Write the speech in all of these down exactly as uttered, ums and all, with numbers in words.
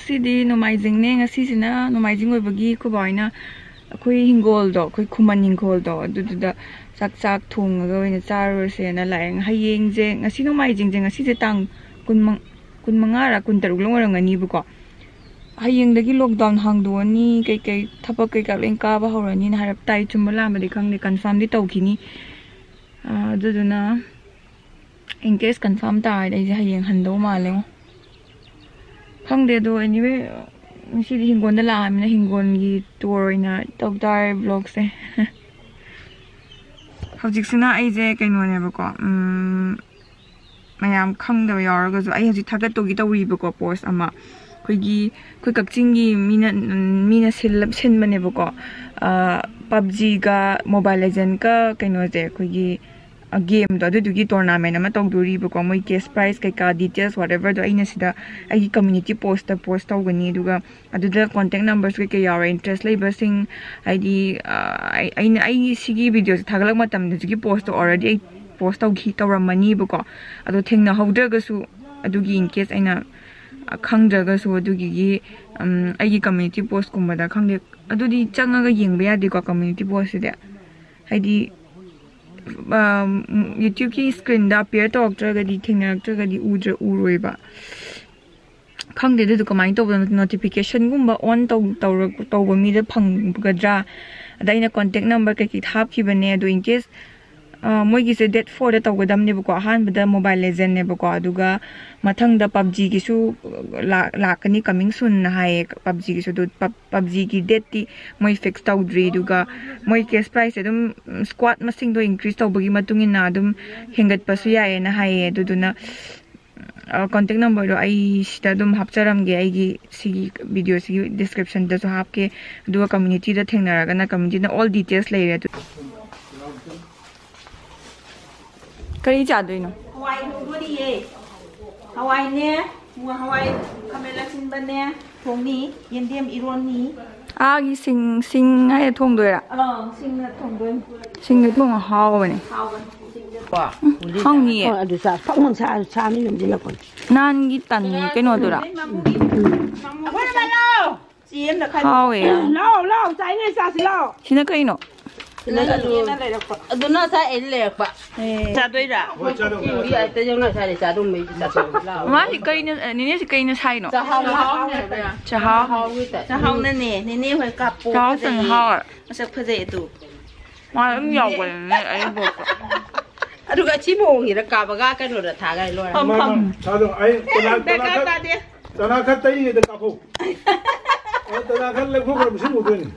ꯉꯁꯤꯗꯤ ꯅꯣꯡꯃꯥꯏꯖꯤꯡꯅꯦ꯫ ꯉꯁꯤꯁꯤꯅ ꯅꯣꯡꯃꯥꯏꯖꯤꯡ ꯑꯣꯏꯕꯒꯤ ꯑꯩꯈꯣꯏ ꯕꯥ ꯍꯣꯏꯅ ꯑꯩꯈꯣꯏ ꯍꯤꯡꯒꯣꯜꯗꯣ, ꯑꯩꯈꯣꯏ ꯈꯨꯃꯟ ꯍꯤꯡꯒꯣꯜꯗꯣ, ꯑꯗꯨꯗꯨꯗ ꯆꯥꯛ ꯆꯥꯛ ꯊꯣꯡꯉꯒ ꯑꯣꯏꯅ ꯆꯥꯔꯨꯔꯁꯦꯅ ꯂꯥꯛꯑꯦ꯫ ꯍꯌꯦꯡꯁꯦ, ꯉꯁꯤ ꯅꯣꯡꯃꯥꯏꯖꯤꯡꯁꯦ, ꯉꯁꯤꯁꯦ ꯇꯥꯡ ꯀꯨꯟ ꯃꯉꯥꯔ ꯀꯨꯟꯇꯔꯨꯛꯂ ꯑꯣꯏꯔꯝꯒꯅꯤꯕꯀꯣ꯫ ꯍꯌꯦꯡꯗꯒꯤ ꯂꯣꯛꯗꯥꯎꯟ ꯍꯥꯡꯗꯣꯛꯑꯅꯤ, ꯀꯩꯀꯩ ꯊꯕꯛ ꯀꯩꯀꯥ ꯂꯣꯏ ꯀꯥꯕ ꯍꯧꯔꯅꯤꯅ ꯍꯥꯏꯔꯞ ꯇꯥꯏ꯫ ꯆꯨꯝꯕ ꯂꯥꯟꯕꯗꯤ ꯈꯪꯗꯦ, ꯀꯟꯐꯥꯔꯝꯗꯤ ꯇꯧꯈꯤꯅꯤ꯫ ꯑꯥ, ꯑꯗꯨꯗꯨꯅ in case ꯀꯟꯐꯥꯔꯝ ꯇꯥꯔꯗꯤ ꯑꯩꯁꯦ ꯍꯌꯦꯡ ꯍꯟꯗꯧ ꯃꯥꯜꯂꯦꯉꯣ꯫ ꯈꯪꯗꯦ, ꯑꯗꯣ anyway, ꯉꯁꯤꯗꯤ ꯍꯤꯡꯒꯣꯜꯗ ꯂꯥꯛꯑꯃꯤꯅ ꯍꯤꯡꯒꯣꯜꯒꯤ ꯇꯨꯔ ꯑꯣꯏꯅ ꯇꯧ ꯇꯥꯔꯦ ꯕ꯭ꯂꯣꯒꯁꯦ꯫ ꯍꯧꯖꯤꯛꯁꯤꯅ ꯑꯩꯁꯦ ꯀꯩꯅꯣꯅꯦꯕꯀꯣ, ꯎꯝ, ꯃꯌꯥꯝ ꯈꯪꯗꯕ ꯌꯥꯎꯔꯒꯁꯨ ꯑꯩ ꯍꯧꯖꯤꯛ ꯊꯥꯒꯠꯇꯧꯒꯤ ꯇꯧꯔꯤꯕꯀꯣ ꯄꯣꯁ ꯑꯃ꯫ ꯑꯩꯈꯣꯏꯒꯤ, ꯑꯩꯈꯣꯏ ꯀꯛꯆꯤꯡꯒꯤ ꯃꯤꯅ, ꯃꯤꯅ ꯁꯤꯜꯂ-, ꯁꯤꯟꯕꯅꯦꯕꯀꯣ꯫ ꯄꯞꯖꯤꯒ ꯃꯣꯕꯥꯏꯜ ꯂꯦꯖꯦꯟꯒ ꯀꯩꯅꯣꯁꯦ, ꯑꯩꯈꯣꯏꯒꯤ ꯒꯦꯝꯗꯣ, ꯑꯗꯨꯗꯨꯒꯤ ꯇꯣꯔꯅꯥꯃꯦꯟ ꯑꯃ ꯇꯧꯗꯣꯔꯤꯕꯀꯣ꯫ ꯃꯣꯏ ꯀꯦꯁ ꯄ꯭ꯔꯥꯏꯖ ꯀꯩꯀꯥ ꯗꯤꯇꯦꯜꯁ whateverꯗꯣ ꯑꯩꯅ ꯁꯤꯗ ꯑꯩꯒꯤ ꯀꯝꯃ꯭ꯌꯨꯅꯤꯇꯤ ꯄꯣꯁꯇ ꯄꯣꯁ ꯇꯧꯒꯅꯤ꯫ ꯑꯗꯨꯒ ꯑꯗꯨꯗ ꯀꯣꯟꯇꯦꯛ ꯅꯝꯕꯔꯁ ꯀꯩꯀꯩ ꯌꯥꯎꯔꯦ, ꯏꯟꯇꯔꯦꯁ ꯂꯩꯕꯁꯤꯡ, ꯍꯥꯏꯗꯤ, ꯑ, ꯑꯩ-, ꯑꯩꯅ, ꯑꯩꯒꯤ ꯁꯤꯒꯤ ꯚꯤꯗꯤꯑꯣꯁꯦ ꯊꯥꯒꯠꯂꯛꯄ ꯃꯇꯝꯗ ꯍꯧꯖꯤꯛꯀꯤ ꯄꯣꯁꯇꯣ already ꯑꯩ ꯄꯣꯁ ꯇꯧꯈꯤ, ꯇꯧꯔꯝꯃꯅꯤꯕꯀꯣ꯫ ꯑꯗꯣ ꯊꯦꯡꯅꯍꯧꯗ꯭ꯔꯒꯁꯨ, ꯑꯗꯨꯒꯤ in case ꯑꯩꯅ, ꯑ, ꯈꯪꯗ꯭ꯔꯒꯁꯨ, ꯑꯗꯨꯒꯤꯗꯤ, ꯎꯝ, ꯑꯩꯒꯤ ꯀꯝꯃ꯭ꯌꯨꯅꯤꯇꯤ ꯄꯣꯁꯀꯨꯝꯕꯗ ꯈꯪꯗꯦ, ꯑꯗꯨꯗꯤ ꯆꯪꯉꯒ ꯌꯦꯡꯕ ꯌꯥꯗꯦꯀꯣ ꯀꯝꯃ꯭ꯌꯨꯅꯤꯇꯤ ꯄꯣꯁꯁꯤꯗꯤ꯫ ꯍꯥꯏꯗꯤ, ꯌꯨꯇ꯭ꯌꯨꯕꯀꯤ ꯁ꯭ꯀ꯭ꯔꯤꯟꯗ ꯑꯄꯤꯌꯔ ꯇꯧꯔꯛꯇ꯭ꯔꯒꯗꯤ, ꯊꯦꯡꯅꯔꯛꯇ꯭ꯔꯒꯗꯤ ꯎꯗ꯭ꯔ-, ꯎꯔꯣꯏꯕ꯫ ꯈꯪꯗꯦ ꯑꯗꯨꯗꯣ ꯀꯃꯥꯏꯅ ꯇꯧꯕꯅꯣ, ꯅꯣꯇꯤꯐꯤꯀꯦꯁꯟꯒꯨꯝꯕ ꯑꯣꯟ ꯇꯧ-, ꯇꯧꯔ-, ꯇꯧꯕ ꯃꯤꯗ ꯐꯪꯒꯗ꯭ꯔꯥ? ꯑꯗ ꯑꯩꯅ ꯀꯣꯟꯇꯦꯛ ꯅꯝꯕꯔ ꯀꯩꯀꯩ ꯍꯥꯞꯈꯤꯕꯅꯦ꯫ ꯑꯗꯣ in case, ꯑ, ꯃꯣꯏꯒꯤꯁꯦ ꯗꯦꯠ ꯐꯣꯔꯗ ꯇꯧꯒꯗꯕꯅꯦꯕꯀꯣ꯫ ꯑꯍꯥꯟꯕꯗ ꯃꯣꯕꯥꯏꯜ ꯂꯦꯖꯦꯟꯅꯦꯕꯀꯣ, ꯑꯗꯨꯒ ꯃꯊꯪꯗ ꯄꯞꯖꯤꯒꯤꯁꯨ ꯂꯥꯛ-, ꯂꯥꯛꯀꯅꯤ, ꯀꯃꯤꯡ ꯁꯨꯟꯅ ꯍꯥꯏꯌꯦ꯫ ꯄꯞꯖꯤꯒꯤꯁꯨ ꯑꯗꯨ ꯄꯞ-, ꯄꯞꯖꯤꯒꯤ ꯗꯦꯠꯇꯤ ꯃꯣꯏ ꯐꯤꯛꯁ ꯇꯧꯗ꯭ꯔꯤ꯫ ꯑꯗꯨꯒ ꯃꯣꯏ ꯀꯦꯁ ꯄ꯭ꯔꯥꯏꯖꯁꯦ ꯑꯗꯨꯝ, ꯎꯝ, ꯁ꯭ꯀ꯭ꯋꯥꯠ ꯃꯁꯤꯡꯗꯣ ꯏꯟꯀ꯭ꯔꯤꯁ ꯇꯧꯕꯒꯤ ꯃꯇꯨꯡ ꯏꯟꯅ ꯑꯗꯨꯝ ꯍꯦꯟꯒꯠꯄꯁꯨ ꯌꯥꯏꯌꯦꯅ ꯍꯥꯏꯌꯦ꯫ ꯑꯗꯨꯗꯨꯅ, ꯑ, ꯀꯣꯟꯇꯦꯛ ꯅꯝꯕꯔꯗꯣ ꯑꯩ ꯁꯤꯗ ꯑꯗꯨꯝ ꯍꯥꯞꯆꯔꯝꯒꯦ, ꯑꯩꯒꯤ ꯁꯤꯒꯤ ꯚꯤꯗꯤꯑꯣꯁꯤꯒꯤ ꯗꯤꯁꯀ꯭ꯔꯤꯞꯁꯟꯗꯁꯨ ꯍꯥꯞꯀꯦ꯫ ꯑꯗꯨꯒ ꯀꯝꯃ꯭ꯌꯨꯅꯤꯇꯤꯗ ꯊꯦꯡꯅꯔꯒꯅ ꯀꯝꯃ꯭ꯌꯨꯅꯤꯇꯤꯅ ꯑꯣꯜ ꯗꯤꯇꯦꯜꯁ ꯂꯩꯔꯦ꯫ ꯑꯗꯨ ꯀꯔꯤ ꯆꯥꯗꯣꯏꯅꯣ? ꯍꯋꯥꯏ ꯊꯣꯡꯗꯣꯔꯤꯌꯦ꯫ ꯍꯋꯥꯏꯅꯦ, ꯍꯋꯥꯏ ꯈꯥꯃꯦꯟ ꯑꯁꯤꯟꯕꯅꯦ, ꯊꯣꯡꯅꯤ, ꯌꯦꯟꯗꯦꯝ ꯏꯔꯣꯟꯅꯤ꯫ ꯑꯥꯒꯤ ꯁꯤꯡ, ꯁꯤꯡ ꯍꯥꯏꯅ ꯊꯣꯡꯗꯣꯏꯔꯥ? ꯑꯥ, ꯁꯤꯡꯅ ꯊꯣꯡꯗꯣꯏꯅꯤ꯫ ꯁꯤꯡꯗ ꯊꯣꯡꯉ ꯍꯥꯎꯕꯅꯦ꯫ ꯍꯥꯎꯕꯅꯤ꯫ ꯍꯥꯎꯅꯤꯌꯦ꯫ ꯍꯣꯏ, ꯑꯗꯨ ꯆꯥ꯫ ꯐꯛ ꯃꯪ ꯁꯥ-, ꯁꯥ ꯃꯤ ꯌꯣꯝꯁꯤꯜꯂꯛꯄꯅꯤ꯫ ꯅꯍꯥꯟꯒꯤ ꯇꯟ ꯀꯩꯅꯣꯗꯨꯔꯥ? ꯍꯥꯎꯋꯦ ꯌꯥꯝ꯫ ꯂꯥꯎ, ꯂꯥꯎ, ꯆꯥꯏꯉꯩ ꯆꯥꯁꯤ ꯂꯥꯎ꯫ ꯁꯤꯅ ꯀꯩꯅꯣ? ꯑꯗꯨꯅ ꯉꯁꯥꯏ ꯑꯩꯅ ꯂꯩꯔꯛꯄ꯫ ꯆꯥꯗꯣꯏꯔꯥ? ꯍꯣꯏ, ꯆꯥꯗꯧ꯫ ꯆꯥꯗꯧ꯫ ꯃꯥꯁꯤ ꯀꯩꯅ, ꯅꯦꯅꯦꯁꯤ ꯀꯩꯅ ꯁꯥꯏꯅꯣ? ꯆꯥꯛꯍꯥꯎ꯫ ꯆꯥꯛꯍꯥꯎ꯫ ꯆꯥꯛꯍꯥꯎꯅꯅꯦ, ꯅꯦꯅꯦ ꯍꯣꯏ ꯀꯥꯞꯄꯣ꯫ ꯆꯥꯛꯍꯥꯎ ꯐꯖꯩꯌꯦ꯫ ꯆꯪꯍꯥꯎ꯫ ꯃꯁꯛ ꯐꯖꯩ ꯑꯗꯨ꯫ ꯃꯥ ꯑꯗꯨꯝ ꯌꯥꯎꯕꯅꯤꯅꯦ ꯑꯩ ꯄꯣꯛꯄ꯫ ꯑꯗꯨꯒ ꯁꯤ ꯃꯑꯣꯡꯁꯤꯗ ꯀꯥꯕꯒ ꯀꯩꯅꯣꯗ ꯊꯥꯒ ꯂꯣꯏꯔꯦ꯫ ꯐꯝ, ꯐꯝ꯫ ꯊꯥꯗꯣ ꯑꯩ ꯇꯅꯥ, ꯇꯅꯥ ꯈꯔ, ꯇꯅꯥ ꯈꯔ ꯇꯩꯔꯤꯉꯩꯗ ꯀꯥꯞꯍꯧ꯫ ꯑꯩ ꯇꯅꯥ ꯈꯔ ꯂꯧꯊꯣꯛꯈ꯭ꯔꯕ ꯁꯤ ꯎꯗꯣꯏꯅꯤ꯫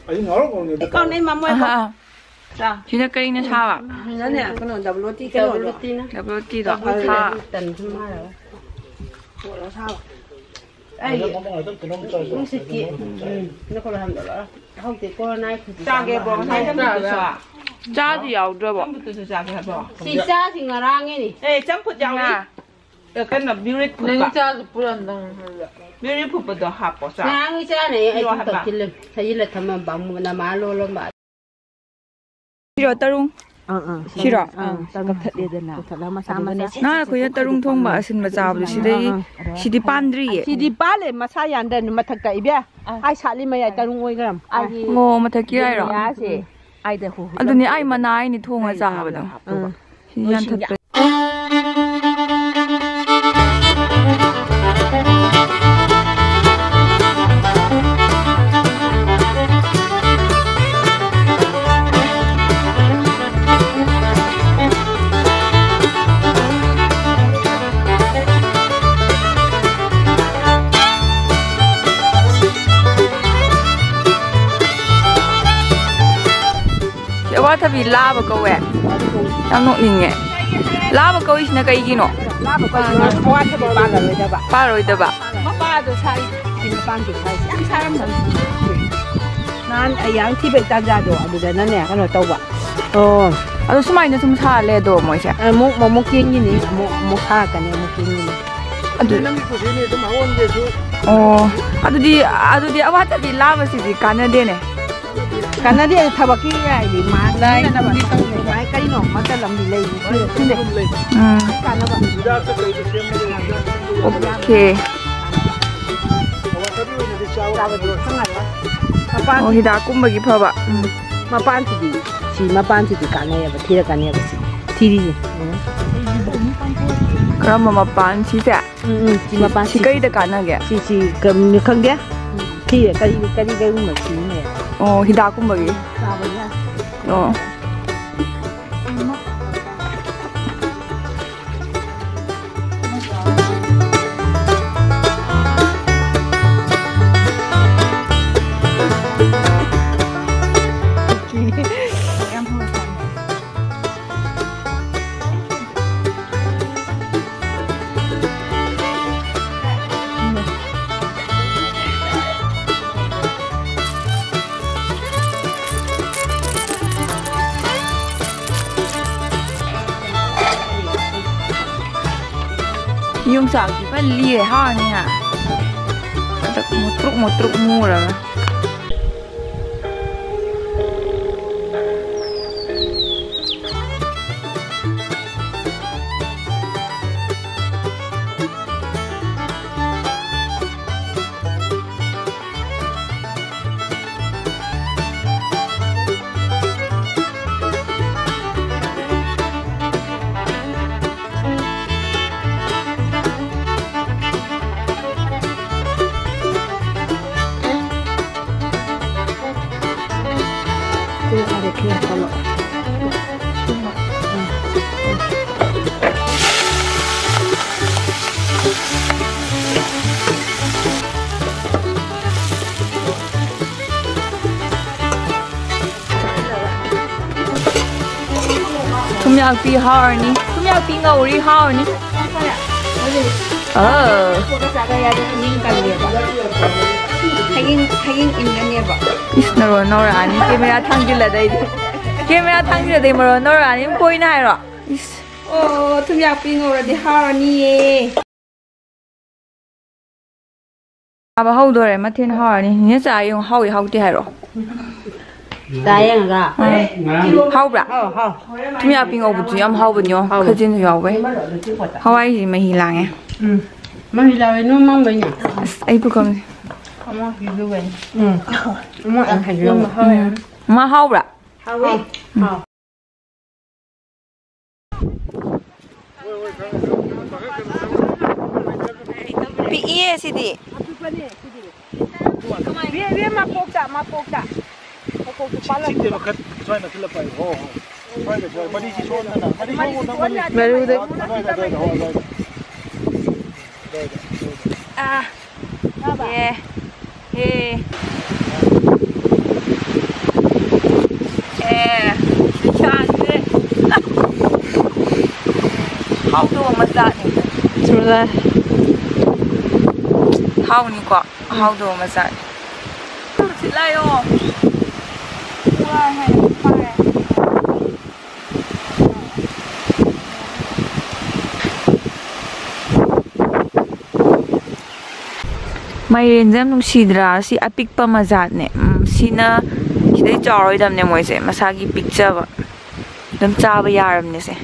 ꯑꯩ ꯉꯥꯎꯔꯣꯛ ꯉꯥꯎꯔꯣꯛ ꯀꯥꯎꯅꯩ ꯃꯃꯣꯏ꯫ ꯑꯍꯥ꯫ ꯆꯥ꯫ ꯁꯤꯅ ꯀꯩꯅ ꯁꯥꯕ? ꯁꯤꯅꯅꯦ ꯀꯩꯅꯣ ꯗꯕꯜ ꯔꯣꯇꯤ ꯀꯩꯅꯣꯗꯣ꯫ ꯗꯕꯜ ꯔꯣꯇꯤꯅ꯫ ꯗꯕꯜ ꯔꯣꯇꯤꯗꯣ꯫ ꯗꯕꯜ ꯁꯥ꯫ ꯔꯣꯇꯤ ꯇꯟ ꯁꯨꯝ ꯍꯥꯏꯔꯒ꯫ ꯄꯣꯔꯛꯑꯣ ꯁꯥꯕ꯫ ꯑꯩ ꯅꯨꯡꯁꯤꯠꯀꯤ, ꯎꯝ, ꯅꯈꯣꯏ ꯍꯟꯗꯣꯛꯂꯣ꯫ ꯍꯧꯖꯤꯛꯇꯤ ꯀꯣꯔꯣꯅꯥꯒꯤ ꯈꯨꯖꯤꯟ ꯆꯥꯒꯦꯕꯣ, ꯉꯁꯥꯏ ꯆꯝꯐꯨꯠꯇꯨꯁꯨ꯫ ꯆꯥꯗꯤ ꯌꯥꯎꯗ꯭ꯔꯕꯣ? ꯆꯝꯐꯨꯠꯇꯨꯁꯨ ꯆꯥꯒꯦ ꯍꯥꯏꯕ꯭ꯔꯣ? ꯁꯤ ꯆꯥꯁꯤ ꯉꯔꯥꯡꯒꯤꯅꯤ꯫ ꯑꯦ, ꯆꯝꯐꯨꯠ ꯌꯥꯎꯔꯤ꯫ ꯉꯥ꯫ ꯑꯦ, ꯀꯩꯅꯣ, ꯕ꯭ꯌꯨꯔꯤꯠ ꯅꯪ ꯐꯨꯠꯄ꯫ ꯆꯥꯁꯨ ꯄꯨꯔꯝꯗꯧꯅ ꯍꯥꯏꯕ꯫ ꯕ꯭ꯌꯨꯔꯤꯠ ꯐꯨꯠꯄꯗꯣ ꯍꯥꯞꯄꯣ, ꯆꯥ꯫ ꯉꯔꯥꯡꯒꯤ ꯆꯥꯅꯦ ꯑꯩ ꯄꯤꯔꯣ ꯑꯗꯨꯝ ꯍꯥꯏꯕ꯫ ꯀꯛꯁꯤꯜꯂꯦ꯫ ꯍꯩꯖꯤꯜꯂ ꯊꯝꯃꯝꯕ ꯑꯃꯨꯛ ꯅꯃꯥ ꯂꯣꯜꯂꯝꯕ꯫ ꯁꯤꯔꯣ ꯇꯔꯨꯡ? ꯑꯥ, ꯑꯥ꯫ ꯁꯤꯔꯣ? ꯑꯥ, ꯇꯔꯨꯡ ꯀꯛꯊꯠꯂꯦꯗꯅ꯫ ꯀꯛꯊꯠꯂꯒ ꯃꯆꯥ ꯑꯗꯨꯒꯅꯦ ꯃꯆꯥ꯫ ꯁꯤ ꯅꯍꯥꯟ ꯑꯩꯈꯣꯏꯅ ꯇꯔꯨꯡ ꯊꯣꯡꯕ ꯑꯁꯤꯟꯕ ꯆꯥꯕꯗꯣ ꯁꯤꯗꯩ, ꯑꯥ, ꯑꯥ꯫ ꯁꯤꯗꯤ ꯄꯥꯟꯗ꯭ꯔꯤꯌꯦ꯫ ꯁꯤꯗꯤ ꯄꯥꯜꯂꯦ, ꯃꯁꯥ ꯌꯥꯟꯗꯅ ꯃꯊꯛꯇ ꯏꯕꯦ꯫ ꯑꯥ꯫ ꯑꯥꯏ ꯁꯥꯠꯂꯤ ꯃꯌꯥꯏ ꯇꯔꯨꯡ ꯑꯣꯏꯒ꯭ꯔꯝ꯫ ꯑꯥꯏ꯫ ꯑꯣ, ꯃꯊꯛꯀꯤ ꯍꯥꯏꯔꯣ? ꯌꯥꯁꯦ꯫ ꯑꯥꯏꯗ ꯍꯨ-, ꯍꯨ-, ꯑꯗꯨꯅꯤ ꯑꯩ ꯃꯅꯥ ꯑꯩꯅꯤ ꯊꯣꯡꯉ ꯑꯥꯏ ꯆꯥꯕꯗꯣ꯫ ꯍꯥꯞꯄꯒ꯫ ꯎꯝ꯫ ꯁꯤ ꯌꯥꯟꯊꯠꯄ꯫ ꯁꯤ ꯑꯋꯥꯊꯕꯤ ꯂꯥꯕ ꯀꯧꯋꯦ꯫ ꯌꯥꯝ ꯅꯣꯛꯅꯤꯡꯉꯦ꯫ ꯂꯥꯕ ꯀꯧꯏꯁꯤꯅ ꯀꯩꯒꯤꯅꯣ? ꯂꯥꯕ ꯀꯧꯏꯁꯤꯅ ꯑꯋꯥꯊꯕꯤ ꯄꯥꯜꯂꯔꯣꯏꯗꯕ꯫ ꯄꯥꯜꯂꯔꯣꯏꯗꯕ꯫ ꯃꯄꯥꯗꯣ ꯁꯥꯏ꯫ ꯁꯤ ꯃꯄꯥꯟꯁꯦ ꯁꯥꯏꯁꯦ ꯌꯥꯝ ꯁꯥꯔꯝꯕꯅꯤ꯫ ꯅꯍꯥꯟ ꯑꯩ ꯌꯥꯡ ꯊꯤꯕꯩ ꯇꯥꯟꯖꯥꯗꯣ ꯑꯗꯨꯗꯅꯅꯦ ꯀꯩꯅꯣ ꯇꯧꯕ꯫ ꯑꯣ꯫ ꯑꯗꯣ ꯁꯨꯃꯥꯏꯅ ꯁꯨꯝ ꯁꯥꯔ ꯂꯩꯗꯣ ꯃꯣꯏꯁꯦ? ꯑꯃꯨꯛ, ꯑꯃꯨꯛ ꯀꯦꯟꯒꯤꯅꯤ, ꯑꯃꯨꯛ, ꯑꯃꯨꯛ ꯁꯥꯔꯛꯀꯅꯤ, ꯑꯃꯨꯛ ꯀꯦꯟꯒꯤꯅꯤ꯫ ꯑꯗꯨ ꯅꯪꯒꯤ ꯈꯨꯁꯤꯅꯤ ꯑꯗꯨꯝ ꯍꯧꯍꯟꯒꯦꯁꯨ꯫ ꯑꯣ꯫ ꯑꯗꯨꯗꯤ, ꯑꯗꯨꯗꯤ ꯑꯋꯥꯊꯕꯤ ꯂꯥꯕꯁꯤꯗꯤ ꯀꯥꯟꯅꯗꯦꯅꯦ꯫ ꯀꯥꯟꯅꯗꯦ꯫ ꯊꯕꯛꯀꯤ ꯍꯥꯏꯗꯤ ꯃꯥ ꯂꯥꯏ ꯁꯤꯖꯤꯟꯅꯅꯕ ꯀꯔꯤꯅꯣ ꯑꯃꯠꯇ ꯂꯝꯕꯤ ꯂꯩ꯫ ꯁꯤꯗ ꯎꯝ꯫ ꯀꯥꯟꯅꯕ꯫ ꯑꯣꯀꯦ꯫ ꯆꯥꯕꯗꯤ ꯐꯪꯉꯔꯣꯏ꯫ ꯃꯄꯥꯟ ꯑꯣ, ꯍꯤꯗꯥꯛꯀꯨꯝꯕꯒꯤ ꯐꯕ꯫ ꯎꯝ꯫ ꯃꯄꯥꯟꯁꯤꯗꯤ, ꯁꯤ ꯃꯄꯥꯟꯁꯤꯗꯤ ꯀꯥꯟꯅꯩꯌꯦꯕ, ꯊꯤꯔꯛꯀꯅꯦꯕ ꯁꯤ꯫ ꯊꯤꯔꯤꯁꯦ꯫ ꯎꯝ꯫ ꯀꯔꯝꯕ ꯃꯄꯥꯟ ꯁꯤꯁꯦ? ꯎꯝ, ꯎꯝ, ꯁꯤ ꯁꯤ, ꯃꯄꯥꯟ ꯁꯤ ꯁꯤ꯫ ꯀꯩꯗ ꯀꯥꯟꯅꯒꯦ? ꯁꯤ, ꯁꯤ ꯀꯝ-, ꯈꯪꯗꯦ꯫ ꯊꯤꯔꯦ, ꯀꯔꯤ, ꯀꯔꯤ, ꯀꯔꯤꯒꯨꯝꯕ ꯁꯤꯖꯤꯟꯅꯩ? ꯑꯣ, ꯍꯤꯗꯥꯛꯀꯨꯝꯕꯒꯤ? ꯆꯥꯕ ꯌꯥꯏ꯫ ꯑꯣ꯫ ꯌꯣꯡꯆꯥꯛꯁꯤ ꯐꯖꯅ ꯂꯤꯔꯦ, ꯍꯥꯎꯔꯅꯤ ꯍꯥ꯫ ꯍꯟꯗꯛ ꯃꯨꯇ꯭ꯔꯨꯛ ꯃꯨꯇ꯭ꯔꯨꯛ ꯃꯨꯔꯒ꯫ ꯊꯨꯝꯌꯥꯛꯄꯤ ꯍꯥꯎꯔꯅꯤ꯫ ꯊꯨꯝꯌꯥꯛꯄꯤ ꯉꯧꯔꯤ ꯍꯥꯎꯔꯅꯤ꯫ ꯑꯥ꯫ ꯍꯌꯦꯡ, ꯍꯌꯦꯡ ꯏꯟꯒꯅꯦꯕ꯫ ꯏꯁ, ꯅꯔꯣꯟ ꯅꯧꯔꯛꯑꯅꯤ꯫ ꯀꯦꯃꯦꯔꯥ ꯊꯥꯡꯖꯤꯜꯂꯗꯩꯗꯤ꯫ ꯀꯦꯃꯦꯔꯥ ꯊꯥꯡꯖꯤꯜꯂꯗꯩ ꯃꯔꯣꯟ ꯅꯧꯔꯛꯑꯅꯤ꯫ ꯀꯣꯏꯅ ꯍꯥꯏꯔꯣ? ꯏꯁ꯫ ꯑꯣ, ꯊꯨꯝꯌꯥꯛꯄꯤ ꯉꯧꯔꯗꯤ ꯍꯥꯎꯔꯅꯤꯌꯦ꯫ ꯆꯥꯕ ꯍꯧꯗꯣꯔꯦ, ꯃꯊꯦꯜ ꯍꯥꯎꯔꯅꯤ꯫ ꯅꯦꯅꯦ ꯆꯥ ꯌꯦꯡꯉꯨ, ꯍꯥꯎꯏ ꯍꯥꯎꯇꯦ ꯍꯥꯏꯔꯛꯑꯣ꯫ ꯆꯥ ꯌꯦꯡꯉꯒ꯫ ꯍꯥꯎꯕ꯭ꯔꯥ? ꯍꯥꯎ ꯍꯥꯎ꯫ ꯊꯨꯝꯌꯥꯛꯄꯤ ꯉꯧꯕꯗꯨꯁꯨ ꯌꯥꯝ ꯍꯥꯎꯕꯅꯤꯉꯣ꯫ ꯍꯥꯎ꯫ ꯈꯥꯖꯤꯟꯁꯨ ꯌꯥꯎꯕꯩ꯫ ꯍꯋꯥꯏꯁꯤ ꯃꯍꯤ ꯂꯥꯡꯉꯦ꯫ ꯎꯝ꯫ ꯃꯍꯤ ꯂꯥꯡꯉꯦ, ꯅꯣꯏ ꯃꯥꯡꯕꯩꯅꯦ꯫ ꯑꯁ ꯑꯩ ꯄꯨꯈꯝꯁꯦ꯫ ꯑꯃ ꯍꯩꯖꯨꯕꯩ꯫ ꯎꯝ꯫ ꯑꯃ ꯌꯥꯝ ꯍꯩꯖꯨꯕ꯫ ꯎꯝ꯫ ꯃꯥ ꯍꯥꯎꯕ꯭ꯔꯥ? ꯍꯥꯎꯋꯤ꯫ ꯎꯝ꯫ ꯍꯥꯎ꯫ ꯄꯤꯛꯏꯌꯦ ꯁꯤꯗꯤ꯫ ꯏꯕꯦꯝ, ꯏꯕꯦꯝ, ꯃꯀꯣꯛꯇ, ꯃꯀꯣꯛꯇ꯫ ꯃꯀꯣꯛꯇ ꯄꯥꯜꯂꯝꯃꯦꯕ꯫ ꯁ꯭ꯋꯥꯏ ꯅꯛꯁꯤꯜꯂꯛꯄ ꯍꯥꯏꯌꯣ꯫ ꯍꯣ, ꯍꯣ꯫ ꯁ꯭ꯋꯥꯏꯗ, ꯁ꯭ꯋꯥꯏ꯫ ꯃꯔꯤꯁꯤ ꯁꯣꯝꯗꯅ꯫ ꯃꯔꯤ ꯁꯣꯝꯗ꯫ ꯃꯔꯨꯗ꯫ ꯑꯗꯨꯋꯥꯏꯗ, ꯑꯗꯨꯋꯥꯏꯗ, ꯍꯣ, ꯑꯗꯨꯋꯥꯏꯗ꯫ ꯑꯗꯨꯋꯥꯏꯗ, ꯑꯗꯨꯋꯥꯏꯗ꯫ ꯑꯥ꯫ ꯑꯦ꯫ ꯑꯦ꯫ ꯑꯦ꯫ ꯂꯩꯁꯥꯁꯦ꯫ ꯍꯥꯎꯗꯧꯕ ꯃꯆꯥꯅꯤ꯫ ꯆꯨꯔꯥ꯫ ꯍꯥꯎꯅꯤꯀꯣ? ꯎꯝ꯫ ꯍꯥꯎꯗꯧꯕ ꯃꯆꯥꯅꯤ꯫ ꯁꯤꯠ ꯂꯥꯛꯑꯣ꯫ ꯋꯥ ꯍꯥꯏ ꯐꯔꯦ꯫ ꯃꯥꯏꯔꯦꯟꯁꯦ ꯌꯥꯝ ꯅꯨꯡꯁꯤꯗ꯭ꯔꯥ? ꯁꯤ ꯑꯄꯤꯛꯄ ꯃꯖꯥꯠꯅꯦ꯫ ꯎꯝ, ꯁꯤꯅ, ꯁꯤꯗꯩ ꯆꯥꯎꯔꯣꯏꯗꯕꯅꯦ ꯃꯣꯏꯁꯦ, ꯃꯁꯥꯒꯤ ꯄꯤꯛꯆꯕ꯫ ꯑꯗꯨꯝ ꯆꯥꯕ ꯌꯥꯔꯕꯅꯦ ꯁꯦ꯫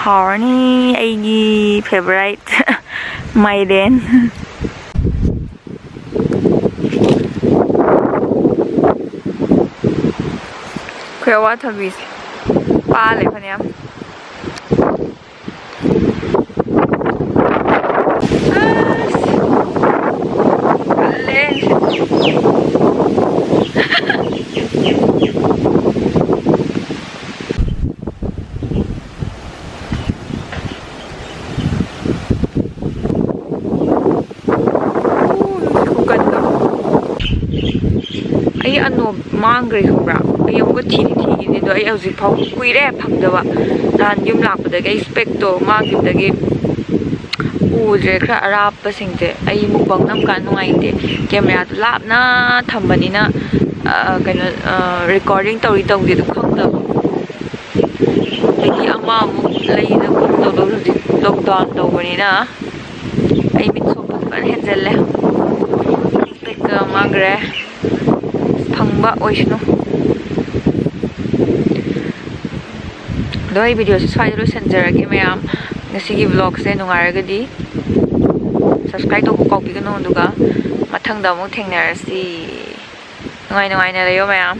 ꯍꯥꯎꯔꯅꯤ ꯑꯩꯒꯤ favourite ꯃꯥꯏꯔꯦꯟ꯫ ꯑꯩꯈꯣꯏ ꯑꯋꯥꯊꯕꯤꯁꯦ ꯄꯥꯜꯂꯦ ꯐꯅꯌꯥꯝ꯫ ꯑꯁ! ꯇꯜꯂꯦ꯫ ꯈꯨꯀꯟꯗꯣ꯫ ꯑꯩ ꯑꯅꯣꯞ ꯃꯥꯡꯈ꯭ꯔꯦ ꯈꯪꯕ꯭ꯔꯥ? ꯑꯩ ꯑꯃꯨꯛꯀ ꯊꯤꯗꯤ ꯊꯤꯈꯤꯅꯤ, ꯑꯗꯣ ꯑꯩ ꯍꯧꯖꯤꯛ ꯐꯥꯎ ꯀꯨꯏꯔꯦ ꯐꯪꯗꯕ꯫ ꯅꯍꯥꯟ ꯌꯨꯝ ꯂꯥꯛꯄꯗꯒꯤ ꯑꯩ ꯏꯁꯄꯦꯛꯇꯣ ꯃꯥꯡꯈꯤꯕꯗꯒꯤ ꯎꯗ꯭ꯔꯦ꯫ ꯈꯔ ꯑꯔꯥꯞꯄꯁꯤꯡꯁꯦ ꯑꯩ ꯃꯨꯛꯕꯥꯡ ꯅꯝꯀꯥꯟ ꯅꯨꯡꯉꯥꯏꯇꯦ, ꯀꯦꯃꯦꯔꯥꯗꯨ ꯂꯥꯞꯅ ꯊꯝꯕꯅꯤꯅ꯫ ꯑ, ꯀꯩꯅꯣ, ꯑ, recording ꯇꯧꯔꯤ ꯇꯧꯗꯦ ꯑꯗꯨ ꯈꯪꯗꯕ꯫ ꯑꯗꯒꯤ ꯑꯃ ꯑꯃꯨꯛ ꯂꯩꯅꯕ ꯇꯧꯗꯧ ꯍꯧꯖꯤꯛ lockdown ꯇꯧꯕꯅꯤꯅ꯫ ꯑꯩ ꯃꯤꯠ ꯁꯣꯛꯄꯁꯨ ꯐꯖꯅ ꯍꯦꯟꯖꯜꯂꯦ꯫ ꯏꯁꯄꯦꯛꯀ ꯃꯥꯡꯈ꯭ꯔꯦ꯫ ꯐꯪꯕ ꯑꯣꯏꯁꯅꯨ꯫ ꯑꯗꯣ ꯑꯩ videoꯁꯦ ꯁ꯭ꯋꯥꯏꯗ ꯂꯣꯏꯁꯤꯟꯖꯔꯒꯦ ꯃꯌꯥꯝ꯫ ꯉꯁꯤꯒꯤ vlogꯁꯦ ꯅꯨꯡꯉꯥꯏꯔꯒꯗꯤ subscribe ꯇꯧꯕ ꯀꯥꯎꯕꯤꯒꯅꯨ, ꯑꯗꯨꯒ ꯃꯊꯪꯗ ꯑꯃꯨꯛ ꯊꯦꯡꯅꯔꯁꯤ꯫ ꯅꯨꯡꯉꯥꯏ ꯅꯨꯡꯉꯥꯏꯅ ꯂꯩꯌꯣ ꯃꯌꯥꯝ꯫